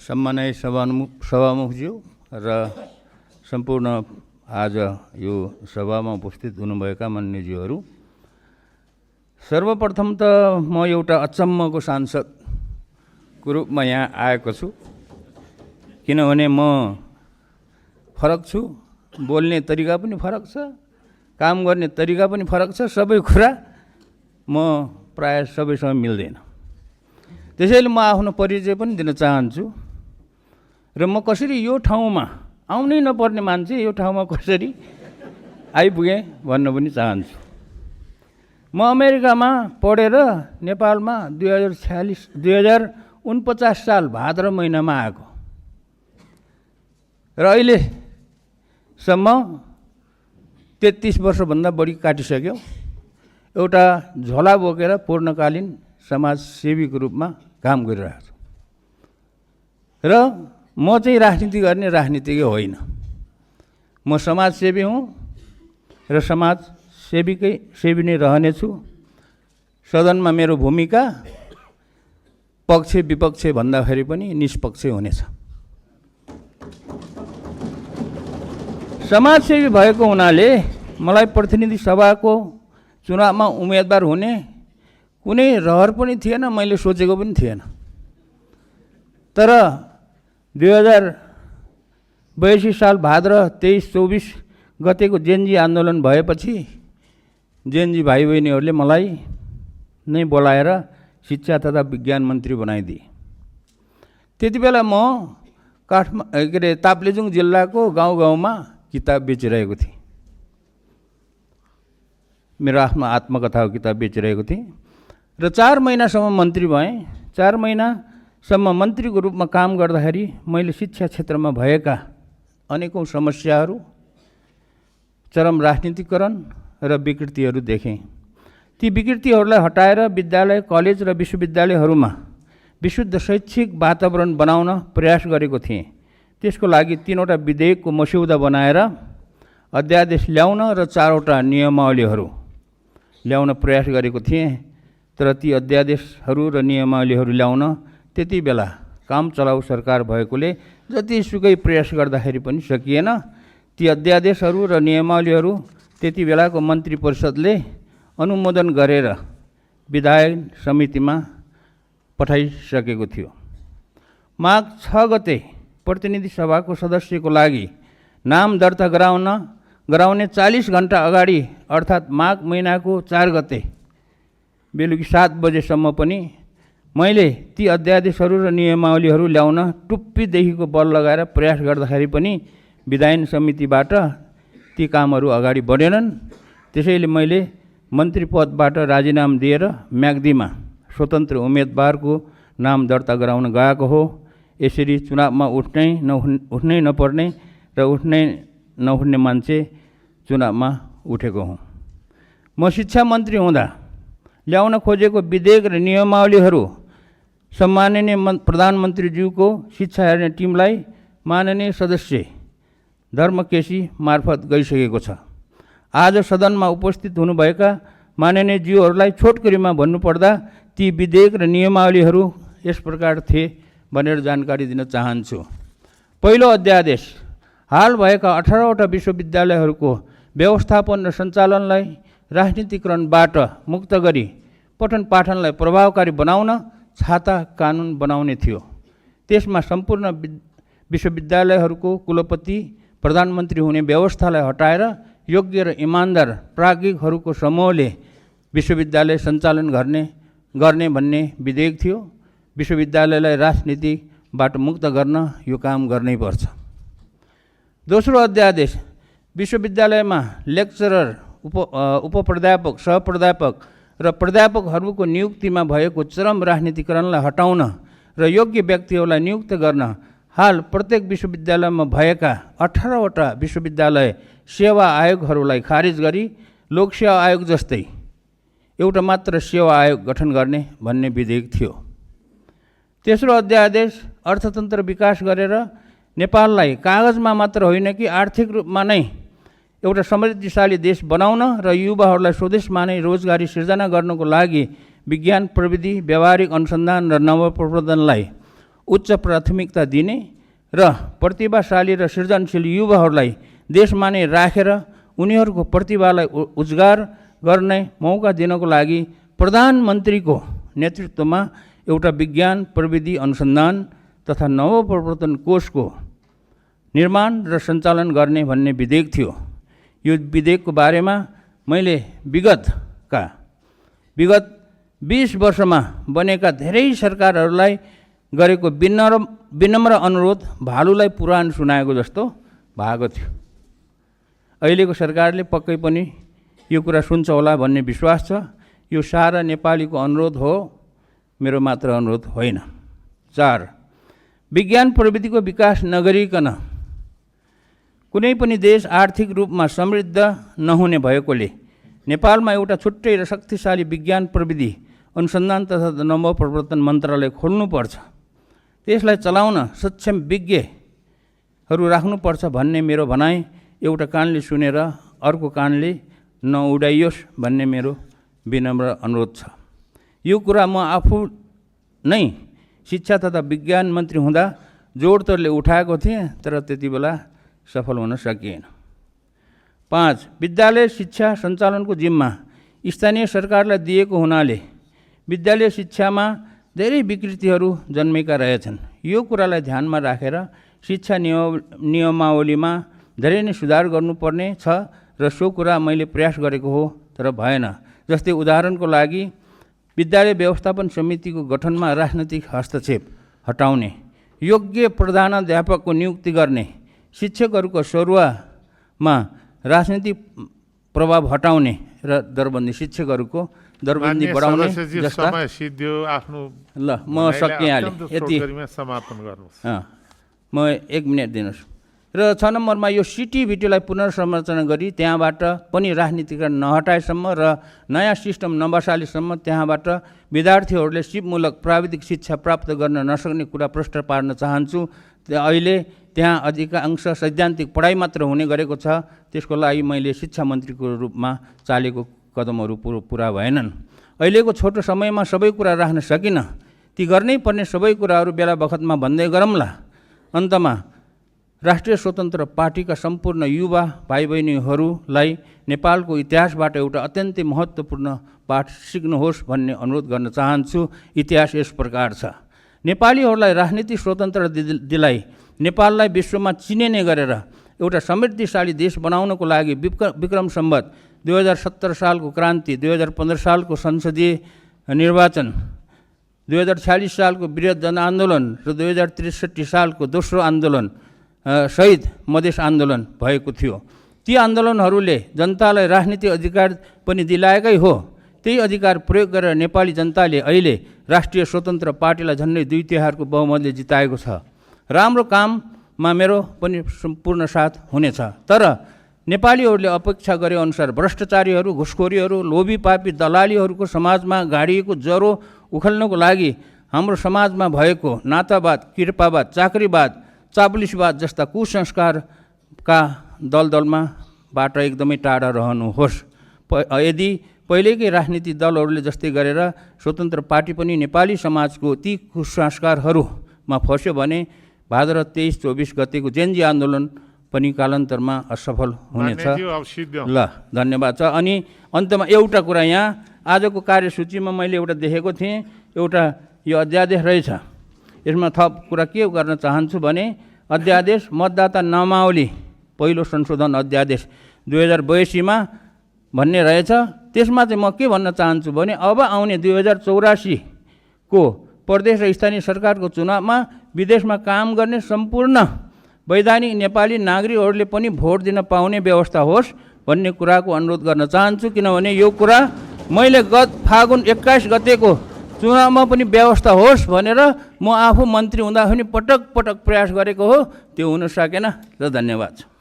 सम्माननीय सभामुखज्यू र सम्पूर्ण आज यो सभामा उपस्थित हुनुभएका मान्यज्यूहरू, सर्वप्रथम त म एउटा अचम्मको सांसदको रूपमा यहाँ आएको छु। किनभने म फरक छु, बोल्ने तरिका पनि फरक छ, काम गर्ने तरिका पनि फरक छ, सबै कुरा म प्राय सबैसँग मिल्दैन। त्यसैले म आफ्नो परिचय पनि दिन चाहन्छु र म कसरी यो ठाउँमा आउनै नपर्ने मान्छे यो ठाउँमा कसरी आइपुगेँ भन्न पनि चाहन्छु। म अमेरिकामा पढेर नेपालमा 2049 साल भाद्र महिनामा आएको र अहिलेसम्म 33 वर्षभन्दा बढी काटिसक्यो। एउटा झोला बोकेर पूर्णकालीन समाजसेवीको रूपमा काम गरिरहेको छु र म चाहिँ राजनीति गर्ने राजनीतिज्ञ होइन। म समाजसेवी हुँ र सेवी नै रहनेछु। सदनमा मेरो भूमिका पक्ष विपक्ष भन्दाखेरि पनि निष्पक्ष हुनेछ। समाजसेवी भएको हुनाले मलाई प्रतिनिधि सभाको चुनावमा उम्मेदवार हुने कुनै रहर पनि थिएन, मैले सोचेको पनि थिएन। तर 2082 साल भाद्र 23-24 गतेको जेनजी आन्दोलन भएपछि जेनजी भाइ बहिनीहरूले मलाई नै बोलाएर शिक्षा तथा विज्ञान मन्त्री बनाइदिए। त्यति बेला म ताप्लेजुङ जिल्लाको गाउँ गाउँमा किताब बेचिरहेको थिएँ। मेरो आफ्नो आत्मकथा किताब बेचिरहेको थिएँ र 4 महिनासम्म मन्त्री भएँ। 4 महिनासम्म मन्त्रीको रूपमा काम गर्दाखेरि मैले शिक्षा क्षेत्रमा भएका अनेकौँ समस्याहरू, चरम राजनीतिकरण र विकृतिहरू देखेँ। ती विकृतिहरूलाई हटाएर विद्यालय, कलेज र विश्वविद्यालयहरूमा विशुद्ध शैक्षिक वातावरण बनाउन प्रयास गरेको थिएँ। त्यसको लागि 3वटा विधेयकको मस्यौदा बनाएर अध्यादेश ल्याउन र 4वटा नियमावलीहरू ल्याउन प्रयास गरेको थिएँ। तर ती अध्यादेशहरू र नियमावलीहरू ल्याउन त्यति बेला काम चलाउ सरकार भएकोले जतिसुकै प्रयास गर्दाखेरि पनि सकिएन। ती अध्यादेशहरू र नियमावलीहरू त्यति बेलाको मन्त्री परिषदले अनुमोदन गरेर विधायन समितिमा पठाइसकेको थियो। माघ 6 गते प्रतिनिधि सभाको सदस्यको लागि नाम दर्ता गराउने 40 घण्टा अगाडि अर्थात् माघ महिनाको 4 गते बेलुकी 7 बजेसम्म पनि मैले ती अध्यादेशहरू र नियमावलीहरू ल्याउन टुप्पीदेखिको बल लगाएर प्रयास गर्दाखेरि पनि विधायन समितिबाट ती कामहरू अगाडि बढेनन्। त्यसैले मैले मन्त्री पदबाट राजीनामा दिएर म्याग्दीमा स्वतन्त्र उम्मेदवारको नाम दर्ता गराउन गएको हो। यसरी चुनावमा उठ्नै नपर्ने र उठ्नै नहुने मान्छे चुनावमा उठेको हुँ। म शिक्षा मन्त्री हुँदा ल्याउन खोजेको विधेयक र नियमावलीहरू सम्माननीय प्रधानमन्त्रीज्यूको शिक्षा हेर्ने टिमलाई माननीय सदस्य धर्मकेशी मार्फत गइसकेको छ। आज सदनमा उपस्थित हुनुभएका माननीय ज्यूहरूलाई छोटकरीमा भन्नुपर्दा ती विधेयक र नियमावलीहरू यस प्रकार थिए भनेर जानकारी दिन चाहन्छु। पहिलो अध्यादेश हाल भएका 18वटा विश्वविद्यालयहरूको व्यवस्थापन र सञ्चालनलाई राजनीतिकरणबाट मुक्त गरी पठन पाठनलाई प्रभावकारी बनाउन छाता कानुन बनाउने थियो। त्यसमा सम्पूर्ण विश्वविद्यालयहरूको कुलपति प्रधानमन्त्री हुने व्यवस्थालाई हटाएर योग्य र इमान्दार प्राज्ञिकहरूको समूहले विश्वविद्यालय सञ्चालन गर्ने भन्ने विधेयक थियो। विश्वविद्यालयलाई राजनीतिबाट मुक्त गर्न यो काम गर्नै पर्छ। दोस्रो अध्यादेश विश्वविद्यालयमा लेक्चरर, उपप्राध्यापक, सहप्राध्यापक र प्राध्यापकहरूको नियुक्तिमा भएको चरम राजनीतिकरणलाई हटाउन र योग्य व्यक्तिहरूलाई नियुक्त गर्न हाल प्रत्येक विश्वविद्यालयमा भएका 18वटा विश्वविद्यालय सेवा आयोगहरूलाई खारिज गरी लोकसेवा आयोग जस्तै एउटा मात्र सेवा आयोग गठन गर्ने भन्ने विधेयक थियो। तेस्रो अध्यादेश अर्थतन्त्र विकास गरेर नेपाललाई कागजमा मात्र होइन कि आर्थिक रूपमा नै एउटा समृद्धिशाली देश बनाउन र युवाहरूलाई स्वदेशमा नै रोजगारी सिर्जना गर्नको लागि विज्ञान, प्रविधि, व्यावहारिक अनुसन्धान र नवप्रवर्धनलाई उच्च प्राथमिकता दिने र प्रतिभाशाली र सृजनशील युवाहरूलाई देशमा नै राखेर उनीहरूको प्रतिभालाई उजागर गर्ने मौका दिनको लागि प्रधानमन्त्रीको नेतृत्वमा एउटा विज्ञान प्रविधि अनुसन्धान तथा नवप्रवर्तन कोषको निर्माण र सञ्चालन गर्ने भन्ने विधेयक थियो। यो विधेयकको बारेमा मैले विगत 20 वर्षमा बनेका धेरै सरकारहरूलाई गरेको विनम्र अनुरोध भालुलाई पुराण सुनाएको जस्तो भएको थियो। अहिलेको सरकारले पक्कै पनि यो कुरा सुन्छ होला भन्ने विश्वास छ। यो सारा नेपालीको अनुरोध हो, मेरो मात्र अनुरोध होइन। 4. विज्ञान प्रविधिको विकास नगरिकन कुनै पनि देश आर्थिक रूपमा समृद्ध नहुने भएकोले नेपालमा एउटा छुट्टै र शक्तिशाली विज्ञान प्रविधि अनुसन्धान तथा नवप्रवर्तन मन्त्रालय खोल्नुपर्छ। त्यसलाई चलाउन सक्षम विज्ञहरू राख्नुपर्छ भन्ने मेरो भनाइ एउटा कानले सुनेर अर्को कानले नउडाइयोस् भन्ने मेरो विनम्र अनुरोध छ। यो कुरा म आफू नै शिक्षा तथा विज्ञान मन्त्री हुँदा जोडतोडले उठाएको थिएँ, तर त्यति बेला सफल हुन सकिएन। 5. विद्यालय शिक्षा सञ्चालनको जिम्मा स्थानीय सरकारलाई दिएको हुनाले विद्यालय शिक्षामा धेरै विकृतिहरू जन्मेका रहेछन्। यो कुरालाई ध्यानमा राखेर शिक्षा नियमावलीमा धेरै नै सुधार गर्नुपर्ने छ र सो कुरा मैले प्रयास गरेको हो, तर भएन। जस्तै उदाहरणको लागि विद्यालय व्यवस्थापन समितिको गठनमा राजनैतिक हस्तक्षेप हटाउने, योग्य प्रधानाध्यापकको नियुक्ति गर्ने, शिक्षकहरूको सरुवामा राजनीतिक प्रभाव हटाउने र दरबन्दी शिक्षकहरूको दरबन्दी बढाउने जस्ता। ल म सकिहालेँ, यति समापन गर्नुहोस्। म 1 मिनट दिनुहोस्। र 6 नम्बरमा यो सिटिभिटीलाई पुनर्संरचना गरी त्यहाँबाट पनि राजनीतिकरण नहटाएसम्म र नयाँ सिस्टम नबसालेसम्म त्यहाँबाट विद्यार्थीहरूले सिपमूलक प्राविधिक शिक्षा प्राप्त गर्न नसक्ने कुरा प्रष्ट पार्न चाहन्छु। अहिले त्यहाँ अधिकांश सैद्धान्तिक पढाइ मात्र हुने गरेको छ। त्यसको लागि मैले शिक्षा मन्त्रीको रूपमा चालेको कदमहरू पुरा भएनन्। अहिलेको छोटो समयमा सबै कुरा राख्न सकिनँ। ती गर्नै पर्ने सबै कुराहरू बेला बखतमा भन्दै गरौँला। अन्तमा राष्ट्रिय स्वतन्त्र पार्टीका सम्पूर्ण युवा भाइ बहिनीहरूलाई नेपालको इतिहासबाट एउटा अत्यन्तै महत्त्वपूर्ण पाठ सिक्नुहोस् भन्ने अनुरोध गर्न चाहन्छु। इतिहास यस प्रकार छ। नेपालीहरूलाई राजनीतिक स्वतन्त्र दिलाई नेपाललाई विश्वमा चिनिने गरेर एउटा समृद्धिशाली देश बनाउनको लागि विक्रम सम्वत 2070 सालको क्रान्ति, 2015 सालको संसदीय निर्वाचन, 2046 सालको वृहत जनआन्दोलन र 2063 सालको दोस्रो आन्दोलन शहीद मधेस आन्दोलन भएको थियो। ती आन्दोलनहरूले जनतालाई राजनीतिक अधिकार पनि दिलाएकै हो। त्यही अधिकार प्रयोग गरेर नेपाली जनताले अहिले राष्ट्रिय स्वतन्त्र पार्टीलाई झन्डै 2/3 बहुमतले जिताएको छ। राम्रो काममा मेरो पनि सम्पूर्ण साथ हुनेछ। तर नेपालीहरूले अपेक्षा गरे अनुसार भ्रष्टाचारीहरू, घुसखोरीहरू, लोभी पापी दलालीहरूको समाजमा गाडिएको ज्वरो उखाल्नको लागि हाम्रो समाजमा भएको नातावाद, कृपावाद, चाकरीवाद, चापुलिसवाद जस्ता कुसंस्कारका दलदलमाबाट एकदमै टाढा रहनुहोस्। यदि पहिलेकै राजनीतिक दलहरूले जस्तै गरेर स्वतन्त्र पार्टी पनि नेपाली समाजको ती कुसंस्कारहरूमा फस्यो भने भाद्र 23-24 गतेको जेनजी आन्दोलन पनि कालान्तरमा असफल हुनेछ। ल धन्यवाद छ। अनि अन्तमा एउटा कुरा, यहाँ आजको कार्यसूचीमा मैले एउटा देखेको थिएँ, एउटा यो अध्यादेश रहेछ। यसमा थप कुरा के गर्न चाहन्छु भने अध्यादेश मतदाता नामावली पहिलो संशोधन अध्यादेश 2082 भन्ने रहेछ। त्यसमा चाहिँ म के भन्न चाहन्छु भने अब आउने 2084 को प्रदेश र स्थानीय सरकारको चुनावमा विदेशमा काम गर्ने सम्पूर्ण वैधानिक नेपाली नागरिकहरूले पनि भोट दिन पाउने व्यवस्था होस् भन्ने कुराको अनुरोध गर्न चाहन्छु। किनभने यो कुरा मैले गत फागुन 21 गतेको चुनावमा पनि व्यवस्था होस् भनेर म आफू मन्त्री हुँदा पनि पटक प्रयास गरेको हो। त्यो हुन सकेन। र धन्यवाद छ।